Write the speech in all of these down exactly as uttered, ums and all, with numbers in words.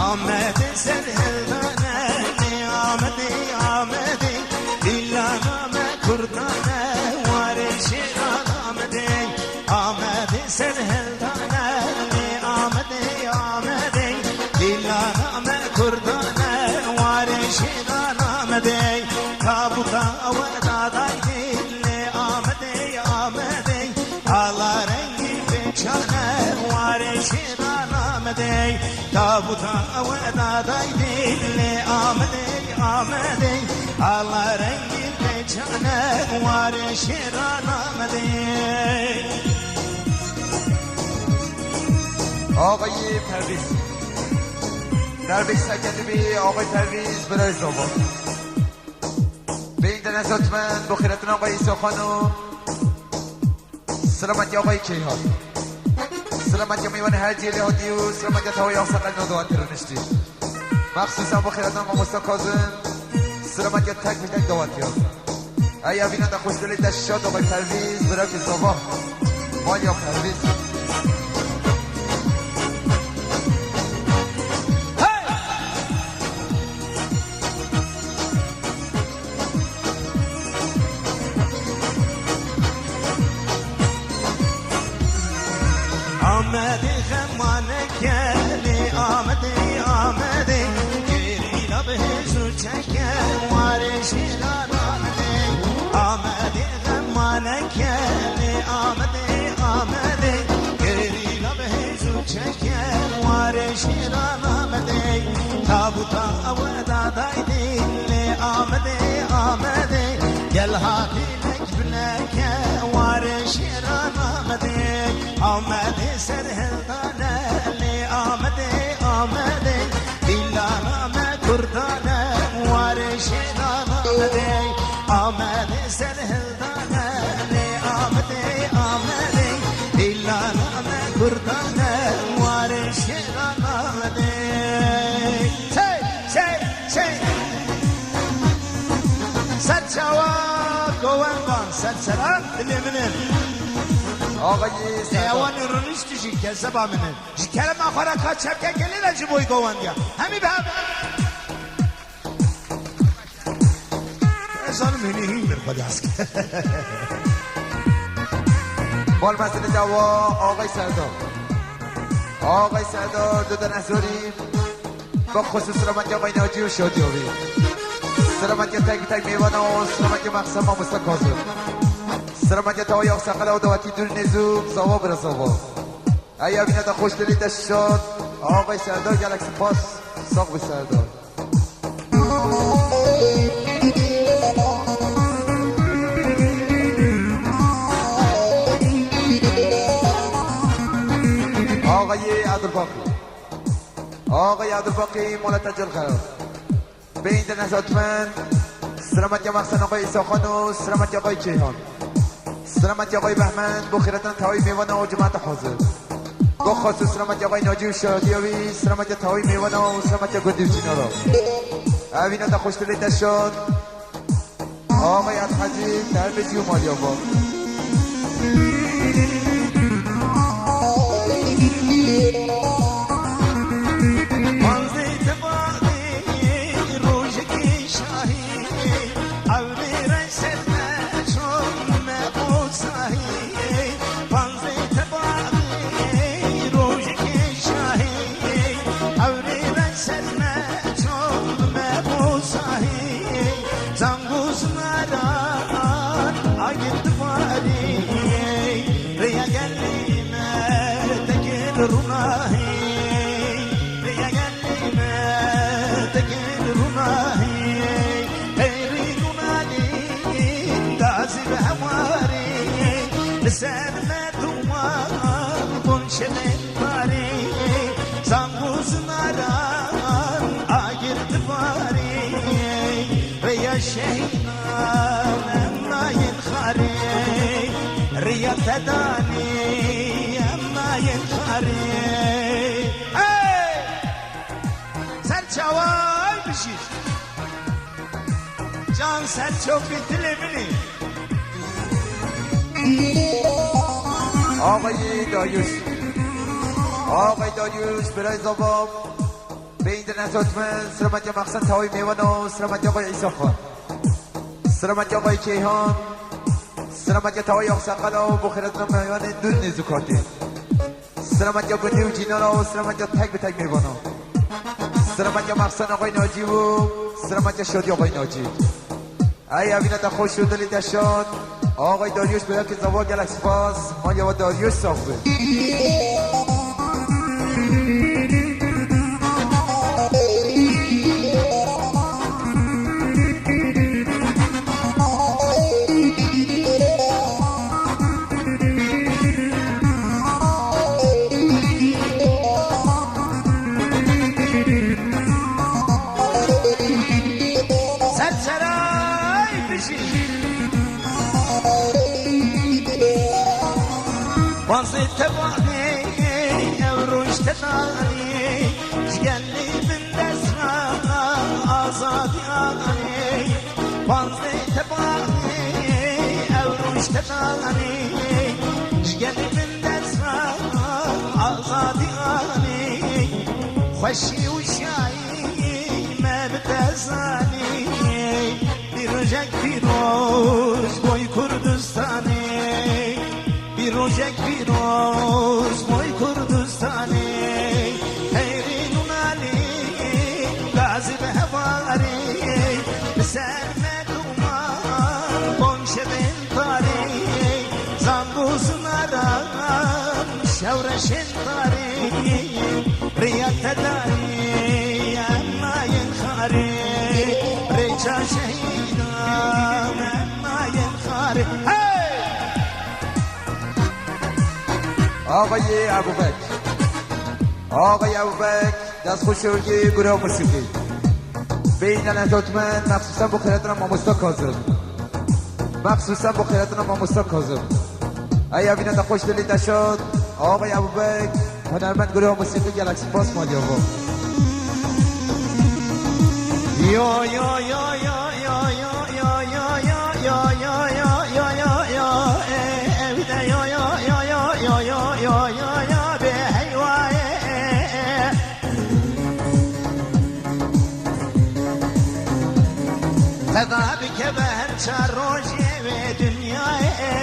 Amedê serhildane, Amedê, Amedê, dîlana me kurdane, warê şêran Amedê. Amedê serhildane, Amedê, Amedê, dîlana me kurdane, warê şêran Amedê. Tabuta we dadayê dîlê Amedê, Amedê, ala rengî pêçane, warê şêran Amedê. Tabuta we dadayê dîlê Amedê, Amedê, ala rengî pêçane, warê şêran Amedê. آقای پرویز. در بیست سکندی آقای پرویز برای زاوا. بین دنه زتمن بخیرتنا آقای عیسی خانم. سلامتی آقای کیهان. سلامتی میوان هر جیلی هاتی و سلامتی تاوی آقا سقل نودواتی رونشتی. مخصوصا بخیرتنا ماموستا کاظم. سلامتی تک به تک دواتی ها. ای اوینا دا خوشدلی دا شاد آقای پرویز برای زاوا. مالیا پرویز. Amedê xemane kelê, Amedê, Amedê, gerîla bi hêz û çeke, warê şêran Amedê. Amedê xemane kelê, Amedê, Amedê, gerîla bi hêz û çeke, warê şêran Amedê. Tabuta ew dadayê dîlê Amedê, Amedê, gel hatî nek bi neke, warê şêran Amedê. Amedê serhildane lê Amedê, Amedê, dîlana me kurdane, warê şêran Amedê. Amedê serhildane lê Amedê, Amedê, dîlana me kurdane, warê şêran Amedê. Çey, çey, çey. Ser çawa gowendan, ser sera dilê min in. Ağayî Ê, Serdar. Ewan rûniştî jî kezeba min in. Ji kerema xwe re ka çepkeke lê re ji bo gowendiya. Hemî bi hev. Ez zanim hînî hîn bir xwe dest. Bol mezinî dawa Ağay Serdar. Ağay Serdar, du dene zorî. Bak xusûs selametî Ağay Nacî û şadî avî. Selametî tek bi tek mêvana û selametî mexsema Musa Kazim. Selametî tawayî Axsaqala û dawetî dûr nêzû, zava bira zava. Ey evîne de xweşdilî de şad. Ağay Serdar, gelek spas. Sağ bi Serdar. Ağayê Adırbakî. Ağayê Adırbakî, molete cilxev. Beyinde Nezatmend, selametya Mexsen Ağay Îsa Xan û selametya Ağay Keyhan. Selametya Ağay Behmend, bo xîretina tawî mêvana û cemaeta hazir. Bo xaso selametya Ağay Nacî û şahidiyê wî, selametya tawî mêvana û selametya gundî û cînara. Evîna de xweşdilê de şad. Ağay Elhecî, derbê cî û maliya bo. Panzdeh tebarê rojekê şahî, ewrê re ser me çon me bo sahî. Panzdeh tebarê rojekê şahî, ewrê re ser me çon me bo sahî. Zang û zinaran agir dibarî, rêya gelî me tekir rûnahî. Rêya gelî me tekir rûnahî. Qeyrî rûnalî dazî bi hewarî. Li ser me duwan bûn şevên barî. Zang û zinaran agir dibarî. Rêya şehîdan em nayên xarê, rêya fedanî em nayên xarê. Hey! Ser çawa bijî. Can ser çokî dilê min î. Ağayê Dayûş. Ağay Dayûş, birayê zava. Bê înternet hotmen, selametya Mexsen tawayî mêvan û selametya xwe Îsa Xan. Selametya xwe Keyhan. Selametya tawayî Axseqal û bo xêretina mêvanê dûr nêz û katî. Selametya gundî û cînana û selametya tek bi tek mêvana. Selametya Mexsen axayî Nacî û selametya şadî axayî Nacî. Ey evîna te xweş û dilê te şad. Axayî Daryuş, birayekî zava, gelek spas. Maliya we Daryuş, sax be. Serseray bijî. Bazê te banê, ew roj te danê, ji gelê min dest re azadî anê. Bazê te banê, ew roj te danê, ji gelê min dest re azadî anê. Xweşî û şayî me bi te zanî. Bî rojek pîroz boy Kurdistanê. Bî rojek pîroz boy Kurdistanê. Xeyrîn û nalî gazî bi hevalê. Bi ser me duman bon şevên tarê. Zang û zinaran şewreşên tarê. Riya te darê em nayên xarê. Rêça şehîdan em nayên xarê. Hey! Ağayê Ebubek. Ağayê Ebubek, dest xweş û yê gure û musîqî. Bê înternet hotmen, mexsûsen bo xêretina mamosta Kazim. Mexsûsen bo xêretina mamosta Kazim. Ey evîna te xweş, dilê te şad. Ağayê Ebubek, hunermend gure û musîqî, gelek spas, maliya we. Yo, yo, yo, yo. Qeda bike be her çar rojê wê dinyayê.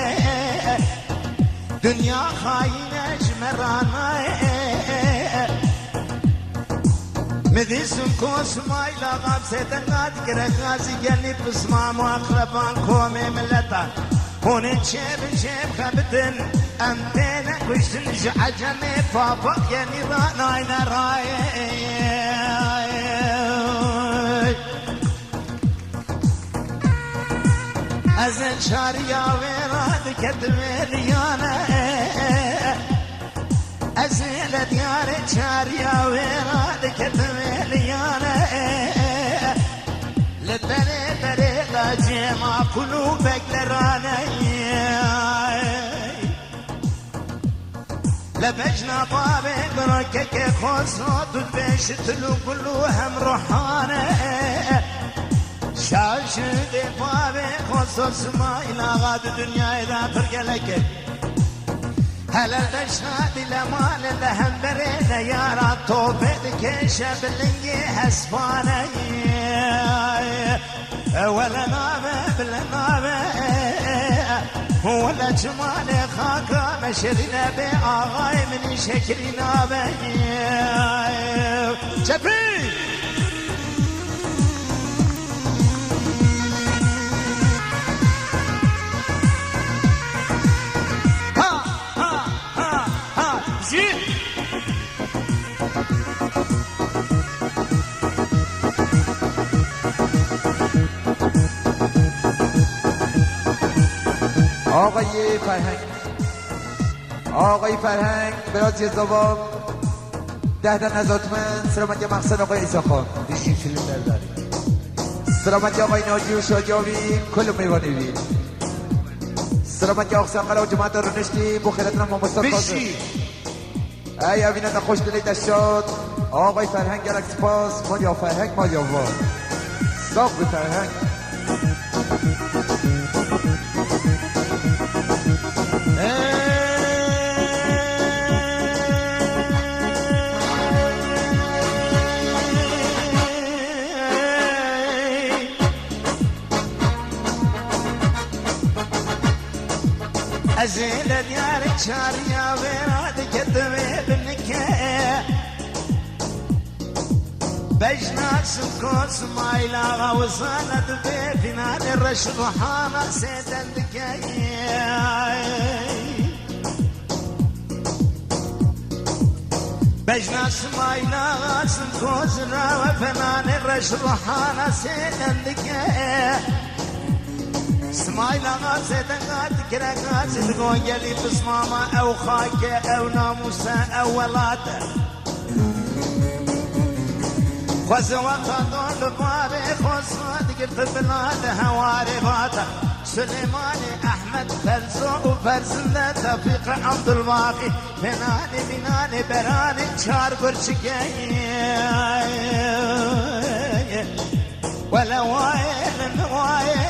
Dinya xayîne ji me ranayê. Midîsim kosmayla xabsê te nadigire gazî gelî pismam û aqreban komê mileta. Hûn ê çê bi çê bixebitin, em têne kuştin ji ecemê papa gelî ranayne rayê. Ez ê çariya wê ra diketim êliyane. Ez ê li diyarê çariya wê ra diketim êliyane. Li berê berê de cêma kul û beglerane. Li bejna bavê gurokekê xwe zot û dibêjit til û gul û hem ruhane. Şaşidê bavê xwe zot Smaîl Axa di dinyayê de pir gelek e. Hele de şadî le malê li hemberê neyara topê dikêşe bi lingê hespaneyê. Wele nabe, bile nabe. Wele çimanê xaka me şirîne bê, axayê min î şekirî nabe. Çepî! Ha, ha, ha, ha. Jî. Ağayê Ferheng. Ağayê Ferheng, biraz cezava. Deh de nezatmen, selametê Mexsen Ağayê Îsa Xan. Dişî filmler der. Selametê Ağayê Naci û Şadiya wî, kul mêvanê wî. Selametê Axseqal û cemaeta rûniştî, bo xêretina mamosta Kazim. Bişî. Ey evîna te xweş, dilê te şad. Axayê Ferheng gelek spas. Maliya Ferheng, maliya we. Sax bi Ferheng. Lê diyarê çariya wêra dike divê binike. Bejna simko Smayla Xawizana dibê fînalê reş ruhana sêden dike. Bejna Smayla simko zira we fînalê reş ruhana sêden dike. Smayla Xawizana dikire gazi digo gelî pismama ew xake, ew namûse, ew welate. Xwezê wexta dor li barê xwezwa digirti bila li hewarê vata. Sulêmanê Ehmed Ferzo û Ferzinde Tefîq Ebdulbaqî. Fînalê mînalê beranê çar gurçikeyê. Wele waye, wele waye.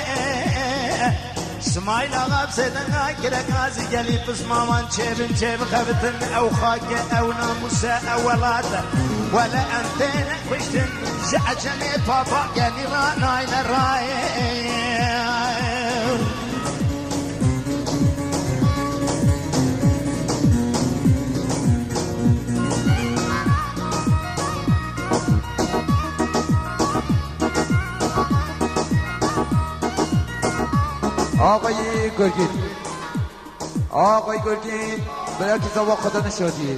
Smayla Xawizana kire gazi gelî pismaman çêbin çêbixebitin ew xake, ew namûse, ew welate. Wele em têne kuştin ji ecemê papa gelî ra nayne rayê. Ağayê Gurgîn. Ağayê Gurgîn, belkî zava xwe de nişadî.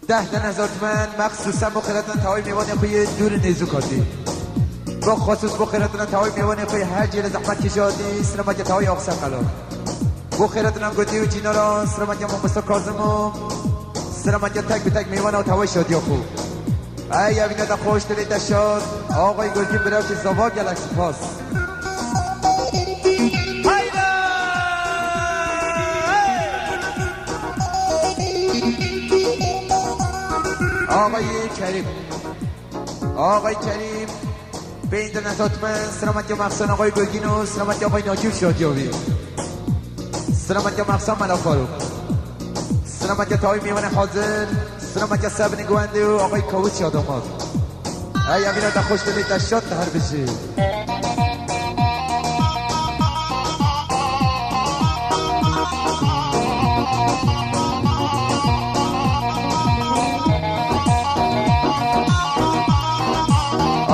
Deh dene zartmen, mexsusen bo xêretin tawî mêvanê xwe yê dûr û nêzûk hatî. Bo xesus bo xêretin tawî mêvanê xwe yê her cêrê zehmet kişatî, silametê tawî axse qelo. Bo xêretin gotî û cînaran, silametê mamosta Kazim û silametê tek bi tek mêvan û tawî şadiya xwe. Ey evîna te xweş, dilê te şad, Ağayê Gurgîn, birevkî zava gelek spas. Hayda! Ağayê Kerîm. Ağayê Kerîm. Pênc dene zatmen, silametê mexsan Ağayê Gurgîn û silametê Ağayê Nacîb şadiya wî. Silametê mexsan Mela Farûk. Silametê tawî mêvanê hazir. Silametê Sebinê Guwendê û Ağayê Kawis ya damat. Ey evîna te xweş, dilê te şad, te her bijî.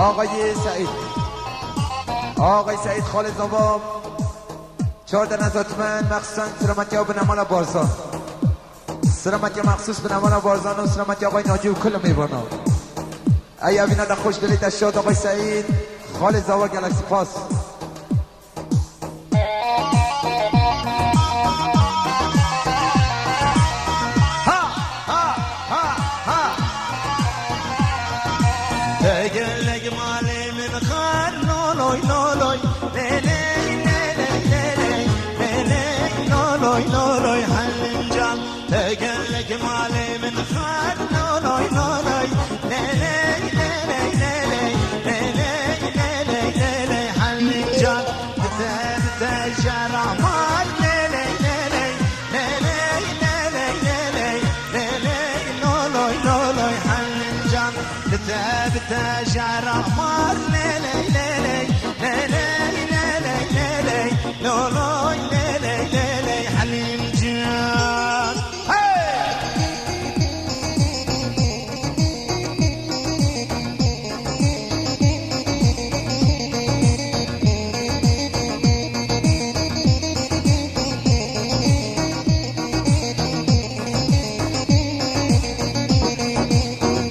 Ağayê Seîd. Ağayê Seîd xalê zava. Çar dene zatmen, mexsusen silametiya binemala Barzan. Silametiya mexsus binemala Barzan û silametiya Ağayê Nacîb û kul mêvanan. Ey evîna te xweş, dilê te şad, Ağayê Seîd. Xalê zava gelek spas. Ha, ha, ha, ha. Te gelek malê min xar loloy, loloy. Lê lê, lê lê, lê lê. Lê lê, loloy, loloy, Helim can. Te gelek malê min xar loloy, loloy. Lê lê, lê lê, lê lê. Lê lê, lê lê, lê lê, Helim can. Te, te, jera mal. Lê lê, lê lê. Lê lê, lê lê, lê lê. Lê lê, loloy, loloy, Helim can. Bite, bite, jara mar, lê lê, lê lê, lê lê, lê lê, lê lê, lo, loy, lê lê, lê lê, Helîm can. Hey!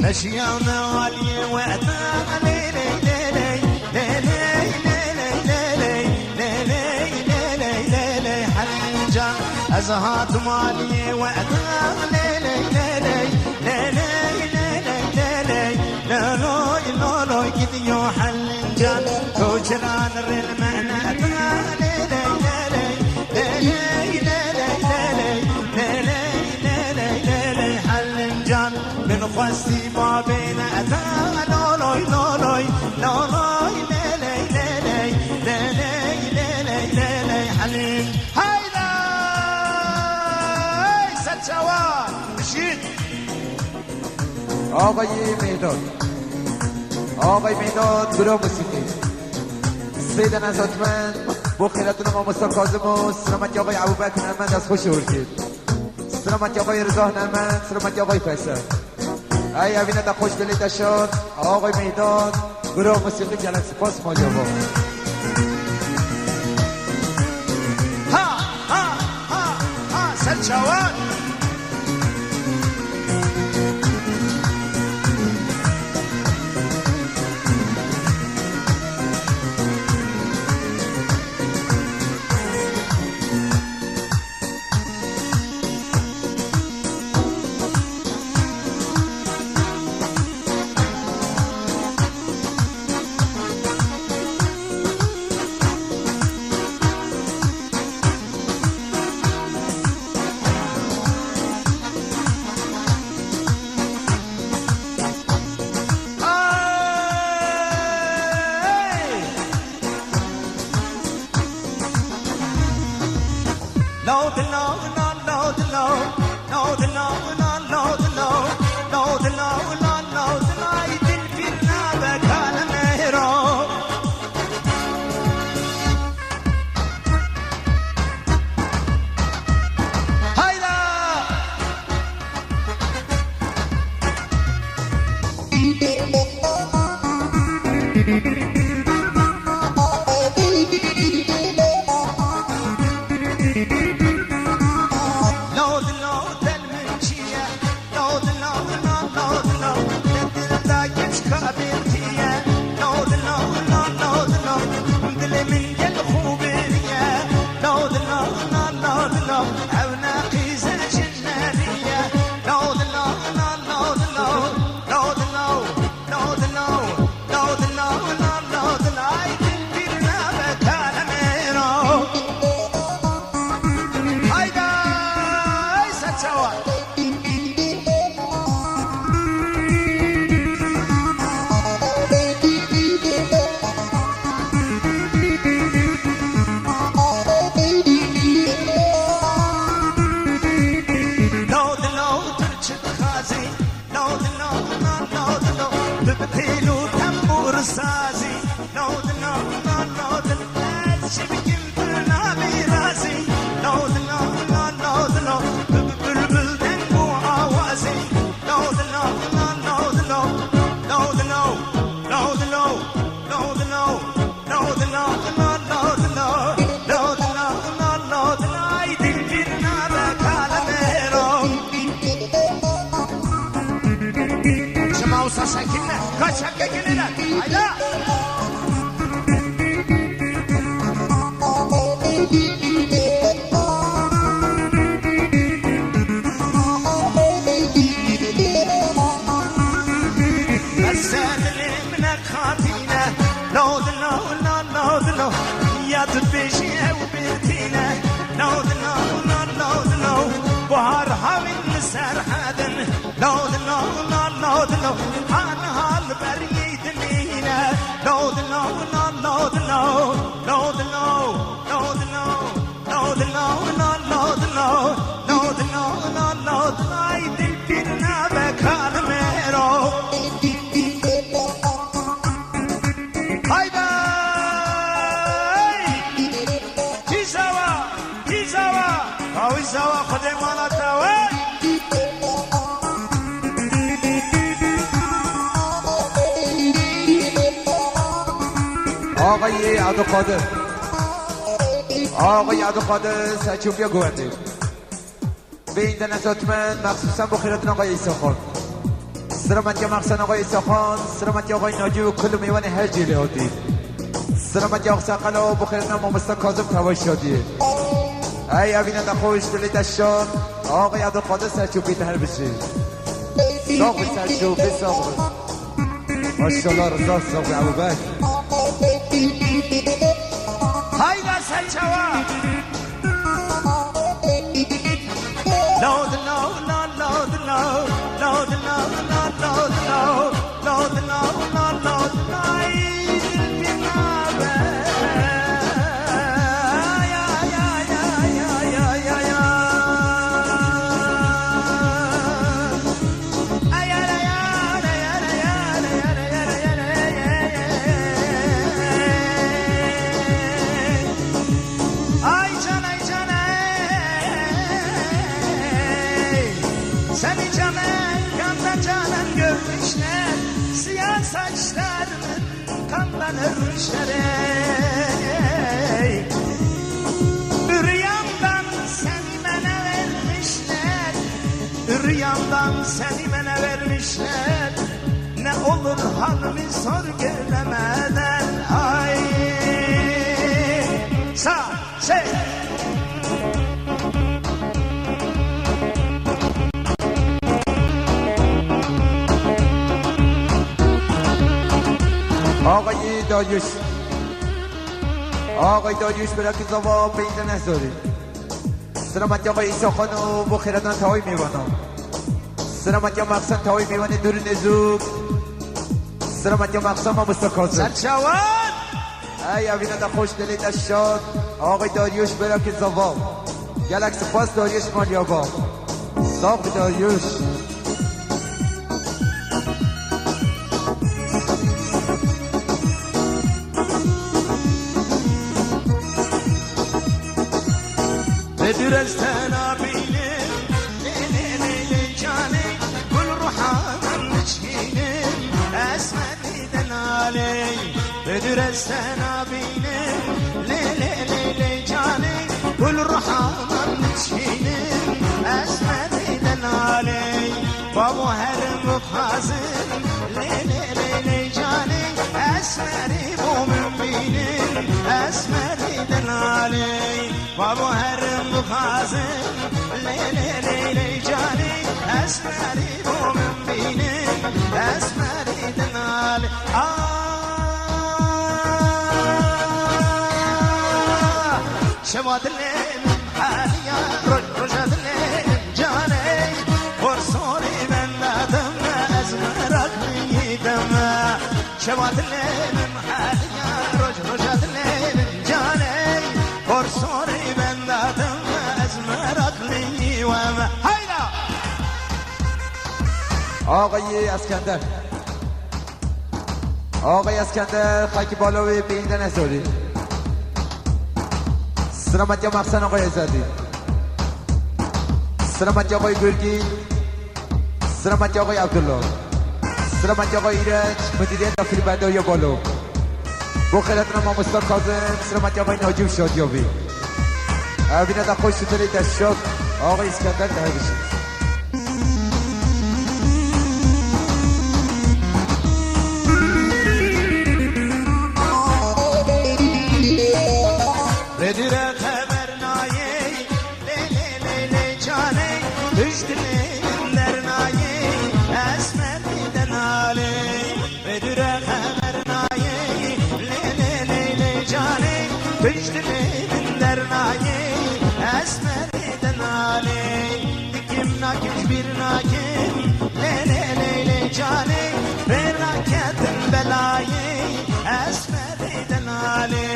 Meşiyane aliyê we eta, lê lê, lê lê, lê lê, lê lê, lê lê, lê lê, lê lê, lê lê, Helîm can. Ez hatim aliyê we eta, lê lê, lê lê, lê lê, lê lê, lê lê, lê loy, lo loy, gidiyo Helîm can. To çiran ril me ne eta, lê lê, lê lê, lê lê, lê lê, lê lê, lê lê, lê lê, lê lê, Helîm can. Min xwestî bavê ne eta, loloy, loloy, loloy, leley, leley, leley, leley, leley, Helîm. Hayda! Hey, serçawa! Şît! Ağayê Mêdad. Ağayê Mêdad, bira musîkî. Sê dene zatmen. Bo xêretiya mamosta Kazim û selametî axayê Ebûbekir Hunermend ez xweş hûr kir. Selametî axayê Riza Hunermend, selametî axayê Feysel. Ey evîne te xweş dilê te şad, axayê Mîhdan, gura musîqî gelek spas maliya bo. Ha, ha, ha, ha, ser çawan. Hayda! Lawd, lawd, del min çiye. Lawd, lawd, lawd, lawd, lawd. Te dil da keçika bêrtiye. Lawd, lawd, lawd, lawd, lawd. Dilê min gel xwe biriye. Lawd, lawd, lawd, lawd, lawd. Ew ne qîze jin neriye. Lawd, lawd, lawd, lawd, lawd. Lawd, lawd, lawd, lawd. Lawd, lawd, lawd, lawd, lawd, ay dil pir nabe kalemê ro. Hayda, ay serçawa. Lawd, lawd, tu çi dixwazî? Lawd, lawd, lawd, lawd, lawd, tu bi têl û tembûr sazî. Lawd, lawd, lawd, lawd, lawd, ez çi bikim tu nabî razî. Lawd, lawd, lawd, lawd, lawd, tu bi bilbil deng û awazî. Lawd, lawd, lawd, lawd, lawd, lawd, lawd, lawd, lawd, lawd, lawd, lawd, lawd, lawd, lawd, lawd, lawd, lawd, lawd, ay dil pir nabe kalemê ro. Çima wisa sekinme? Kaç heke gelene? Hayda! Bes dilê min e Katîne, lawd, lawd, lawd, lawd, lawd. Ya tu dibêjî ew bêrtîne, lawd, lawd, lawd, lawd, lawd. Buhar hawîn li ser hedin, lawd, lawd, lawd, lawd, lawd. Han hal berî dilîne, lawd, lawd, lawd, lawd, lawd, lawd, lawd, lawd, lawd. Lawd, lawd, lawd, lawd, lawd, lawd, lawd, lawd, lawd, ay dil pir nabe kalemê ro. Hayda! Kî zawa, kî zawa, awî zawa Xwedê mala te we. Ağayê Abdulkadir. Ağayê Abdulkadir Selçukluya Guwendê. Vê înde nezatmen, mexsusen bo xêretin Ağayê Îsa Xan. Selametîya mexsusen Ağayê Îsa Xan, selametîya Ağayê Nacî û kul mêvanê her cî lê hatî. Selametîya Axseqela bo xêretina mamosta Kazim Tewa Şadiyê. Ey evîne te xweş, dilê te şad, Ağayê Abdulkadir Selçukî te her bijî. Sax bi Selçukî, sax bi. Maşallah, Rıza, sax be, Ebu Bekir. Hayda sen çawa. Lawd, lawd, lawd, lawd, lawd, lawd, lawd, lawd, lawd, lawd, lawd, lawd, lawd, lawd, ay, dil pir nabe. Ay, ay, ay. Vermişler, siyah saçlarının kanlanır şerey. Rüyamdan seni bana vermişler, rüyamdan seni bana vermişler. Ne olur halimi sor göremeden, ay. Sağ, şey. Ağayê Daryuş. Ağayê Daryuş, bira ki zava peyde nezorî. Selamet ya Îsa Xan û bo xêratan tawî mêvanan. Selamet ya Mexsen tawî mêvanê dûr û nêzûk. Selamet ya Mexsen mamosta Kazim. Serçawan! Ey evîna de xweş, dilê de şad. Ağay Daryuş, bira ki zava. Gelek spas Daryuş maliyava. Sağ bi Daryuş. Nedir ez te nabînim, lê, lê, lê, lê, canê, gul ruhanan diçînim, ez merî de nalê. Nedir ez te nabînim, lê, lê, lê, lê, canê, gul ruhanan diçînim, ez merî de nalê. Babo herim bixwazim, lê, lê, lê, lê, canê, esmerî bo min bînin, esmerî de nalê. Babo herim bixwazim, lê, lê, lê, lê, canê, esmerî bo min bînin, esmerî de nalê. Ah, şeva dilê min heliya, roj, roja dilê min canê, xor sorî benda dime, ez meraqlî dime. Şeva dilê min heliya, roj, roja dilê min canê, xor sorî benda dime, ez meraqlî weme. Hayda! Ağayê Eskender. Ağay Eskender, xakî balo wê beyînden ez olî. Selamet ya Mexsen Ağay Ezadî. Selamet ya Ağay Gurgî. Selamet ya Ağay Abdullah. Selamet ya Ağay İrenç, Müdüriyet Afili Berdar ya balo. Bo xêratina mamosta Kazim, selamet ya Ağay Naci û şadiya wî. Evîna de xweş û dilê de şad, Ağay Eskender de hevîşî. Redire xeber nayê, lê, lê, lê, lê, canê, tu ji dilê min dernayê, ez merî de nalê. Redire xeber nayê, lê, lê, lê, lê, canê, tu ji dilê min dernayê, ez merî de nalê. Dikim nakim ji bîr nakim, lê, lê, lê, lê, canê, pê raketin belayê, ez merî de nalê.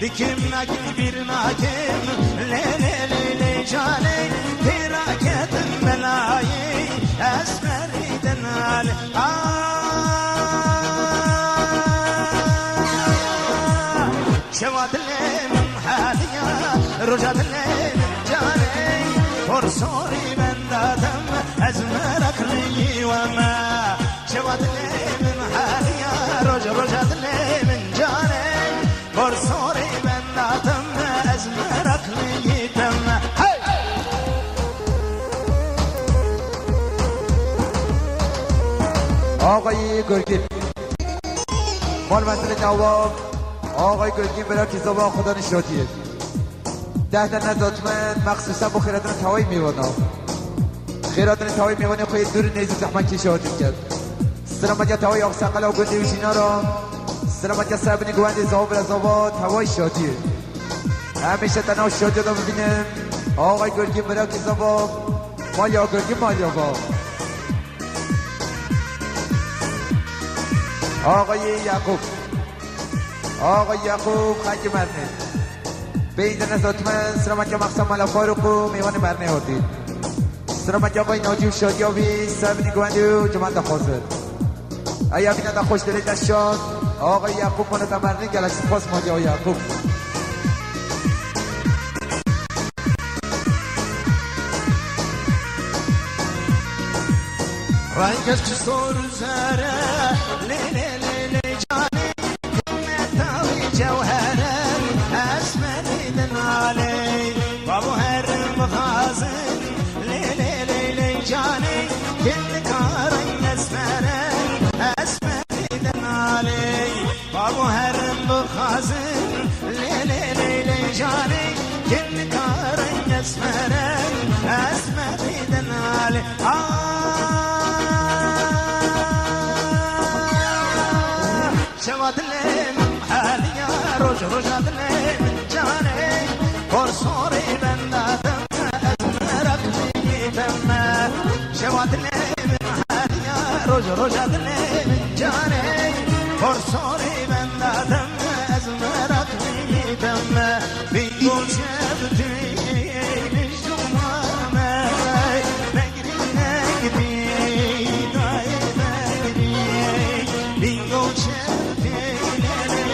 Dikim nakim ji bîr nakim, lê, lê, lê, lê, canê, pê raketin belayê, ez merî de nalê. Ah! Şeva dilê min heliya, roja dilê min canê, xor sorî benda dime, ez meraqlî weme. Şeva dilê min heliya, roj, roja dilê min canê, xor sorî benda dime, ez meraqlî dime. Hey! Ağayê Gurgîn. Mal meselê dawa. Ağayê Gurgîn, bira ki zava, Xudanî şadiyê. Deh dene dotmen, mexsusen bo xêratina tawayê mêvana. Xêratina tawayê mêvanê xwe yê dûr û nêzîk zehmet kêşa hatî diket. Selamet ya tawayê axseqela gundê û jînara. Selamet ya ser binê guwendê zava bira zava, tawayê şadiyê. Hemîşe te nav şadiya de bibînim. Ağayê Gurgîn, bira ki zava. Maliya Gurgîn, maliya va. Ağayê Yaqûb. Ağayê Yaqûb, xelkê Mernê. Beyî de nezotmen, selamet ya mexsen mala Farûq û mêvanê Mernê hatî. Selamet ya Ağayê Nacî û şadiya wî, ser binî guwendê û cemaeta xwezir. Ey evîna de xweş, dilê de şad. Ağayê Yaqûb, mala te Mernê, gelek spas maliya Yaqûb. Ay, keşke sor üzere, lê, lê, lê, lê, canê, himmet awi cewhere, esmerî de nalê. Babu herim bixazin, lê, lê, lê, lê, canê, kin karin esmere, esmerî de nalê. Babu herim bixazin, lê, lê, lê, lê, canê, kin karin esmere, esmerî de nalê. Ah, şeva dilê min heliya, roj, roja dilê min canê, kor sorê benda deme, ez meraqlî deme. Şeva dilê min heliya, roj, roja dilê min canê, kor sorê benda deme, ez meraqlî deme. Bingo şevdê min jumane, megrî, megrî, dayê megrî. Bingo şevdê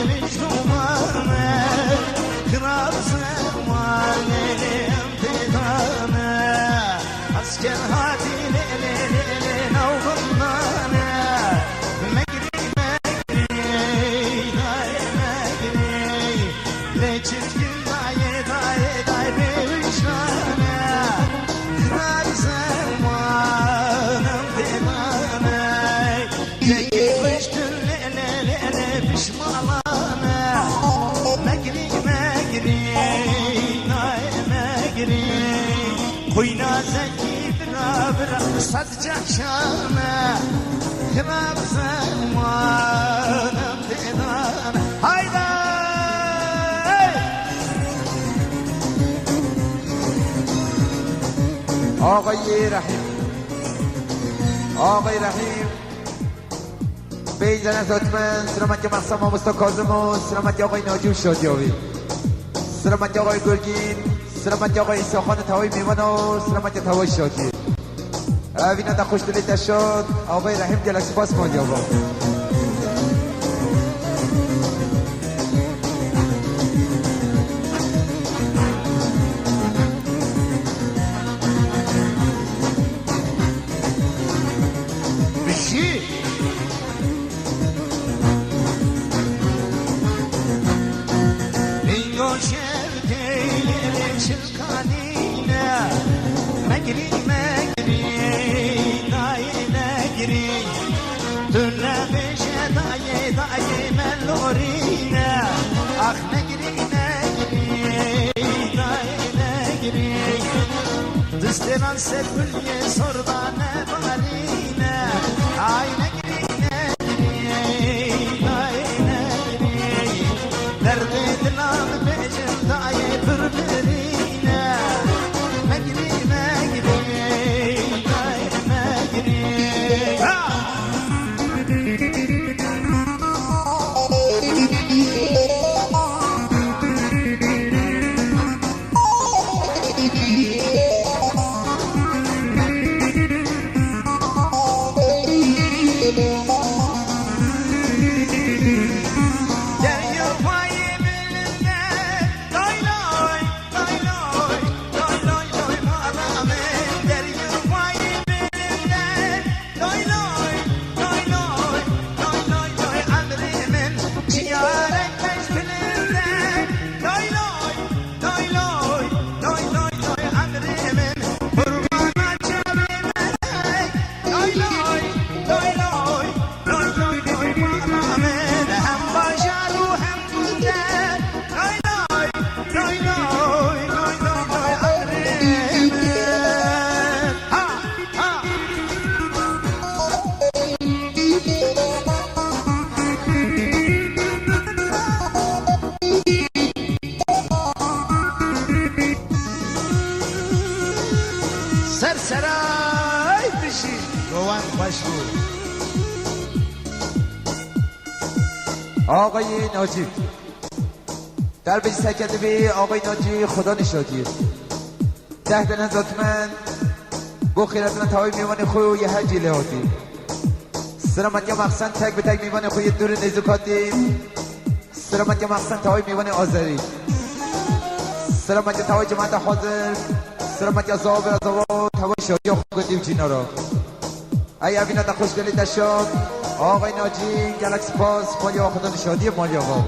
min jumane, xirab zemanê em tê dane. Asker hatî lê, lê, lê, lê, nav gundane. Megrî, megrî, dayê megrî. Lê çirkin dayê, dayê, dayê bêwişane. Xirab zemanê em tê dane. Çekî kuştin lê, lê, lê, lê, pişmalane. Megrî, megrî, nayê megrî. Xwîna zekî bira, bira, sed cehşane. Xirab zemanê em tê dane. Hayda! Ağayê Rehîm. Ağayê Rehîm. Bey Zeynep Zotmen, selametî Mehsa Mamosta Kazim û selametî Ağayê Nacî û Şadiyavî. Selametî Ağayê Gurgîn, selametî Ağayê Îsa Xan û tewayê mêvana û selametî tewayê Şadiyê. Evîna te xweş dilê te şad, Ağayê Rehîm gelek spas Şadiyava. Bijî. Bingo şev teylê çilkanîne. Megrî, megrî, dayê megrî. Tu nebêje dayê, dayê me lorîne. Ax megrî, megrî, dayê megrî. Distênan ser guliyê sor dane barîne. Ay megrî, megrî, dayê megrî. Derdê dilan bêjin dayê birbirîne. Megrî, megrî, dayê megrî. Ha! Loy, loy, loy, loy, emrê min, çiyarek beş bilind e. Loy, loy, loy, loy, loy, loy, loy, emrê min, qurbana çavê melek. Loy, loy, loy, loy, loy, loy, loy, bala min, hem bajar û hem gund e. Loy, loy, loy, loy, loy, loy, loy, emrê min. Ha! Ser seray bijî. Gowan xweş bû. Ağayê Nacî. Derbê seke divê Ağayê Nacî Xuda nişadiyê. Deh dene zatmen bo xêretina tawayê mêvanê xwe yê her cî lê hatî. Silametiya Mexsen tek bi tek mêvanê xwe yê dûr û nêzûk hatî. Silametiya Mexsen tawayê mêvanê Azerî. Silametiya tawayê cemaeta hazir. Silametiya zava bira zava tawayê şadiya xwe gotî û cînara. Ey evîna te xweş gelî te şad. Axay Nacî, gelek spas. Maliya xwe te şadiyê maliya xwe.